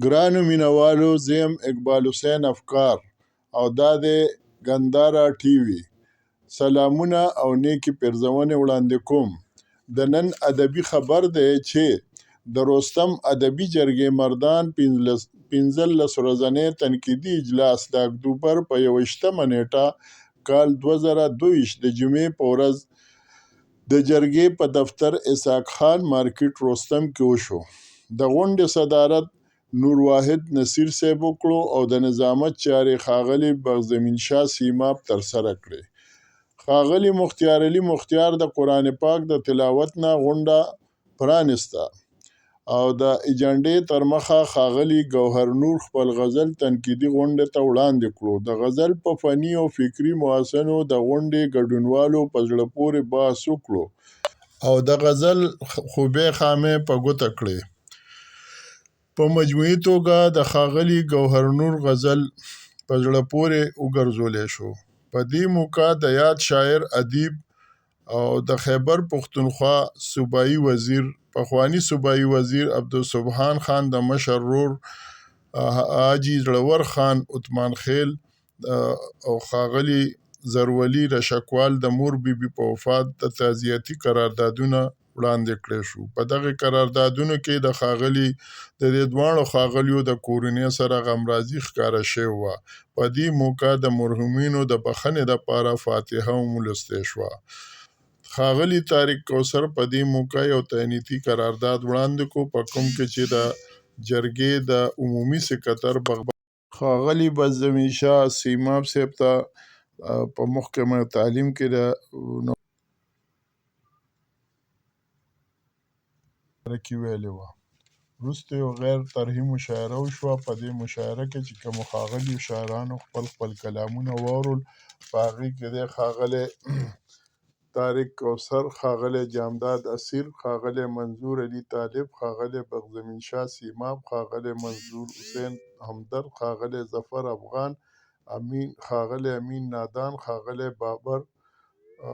ګرانو مینوالو زه یم اقبال حسین افکار او دا دی ګندارا ټي وي. سلامونه او نیکې پیرزونې وړاندې کوم. د نن ادبي خبر دی چې د روستم ادبي جرګې مردان 15 ورځنی تنقیدي اجلاس د اکتوبر په 21مه نیټه کال 2022 د جمعې په ورځ د جرګې په دفتر اسحاق خان مارکیټ روستم کې وشو. د غونډې صدارت نور واحد نصیر صاحب وکړو او د نظامت چارې ښاغلي بخت زمین شاه سیماب ترسره کړې. ښاغلي مختیار علي مختیار د قرآن پاک د تلاوت نه غونډه پرانیسته او د ایجنډې تر مخه ښاغلي ګوهر نور خپل غزل تنقیدي غونډې ته وړاندې کړو. د غزل په فني او فکري محاسنو د غونډې ګډونوالو په زړه پورې بحث وکړو او د غزل خوبۍ خامۍ په ګوته کړې. په مجموعي توګه د ښاغلي ګوهر نور غزل په زړه پورې وګرځولی شو. په دې موقع د یاد شاعر، ادیب او د خیبر پښتونخوا صوبايي وزیر پخواني صوبايي وزیر عبدالسبحان خان د مشر ورور حاجي زړور خان اتمانخېل او ښاغلي زرولي رشکوال د مور بي بي په وفات د تعزیتي قراردادونه وړاندې کړی شو. په دغه قراردادونو کې د ښاغلي د دې دواړو ښاغلیو د کورنۍ سره غمرازي ښکاره شوې وه. په دې موقع د مرحومینو د بخښنې دپاره فاتحه هم ولوستی شوه. ښاغلي طارق کوثر په دې موقع یو تهنیتي قرارداد وړاندې کړو، په کوم کې چې د جرګې د عمومي سکرتر ښاغلي بزمین شاه سیماب صاحب ته په محکمه تعلیم کې د کې ویلې وه. وروسته یو غیر طرحي مشاعره وشوه. په دې مشاعره کې چې کومو ښاغلیو شاعرانو خپل خپل کلامونه واورول، په هغې کې دی ښاغلی طارق کوثر، ښاغلی جامداد اسیر، ښاغلی منظور علي طالب، ښاغلی بخت زمین شاه سیماب، ښاغلی منظور حسین همدرد، ښاغلی ظفر افغان، امین ښاغلی امین نادان، ښاغلی بابر،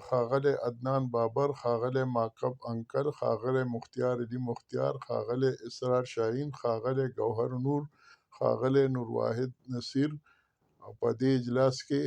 ښاغلی عدنان بابر، ښاغلی ماکب انکل، ښاغلی مختیار علي مختیار، ښاغلی اسرار شاهین، ښاغلی ګوهر نور، ښاغلی نور واحد نصیر. او په دې اجلاس کې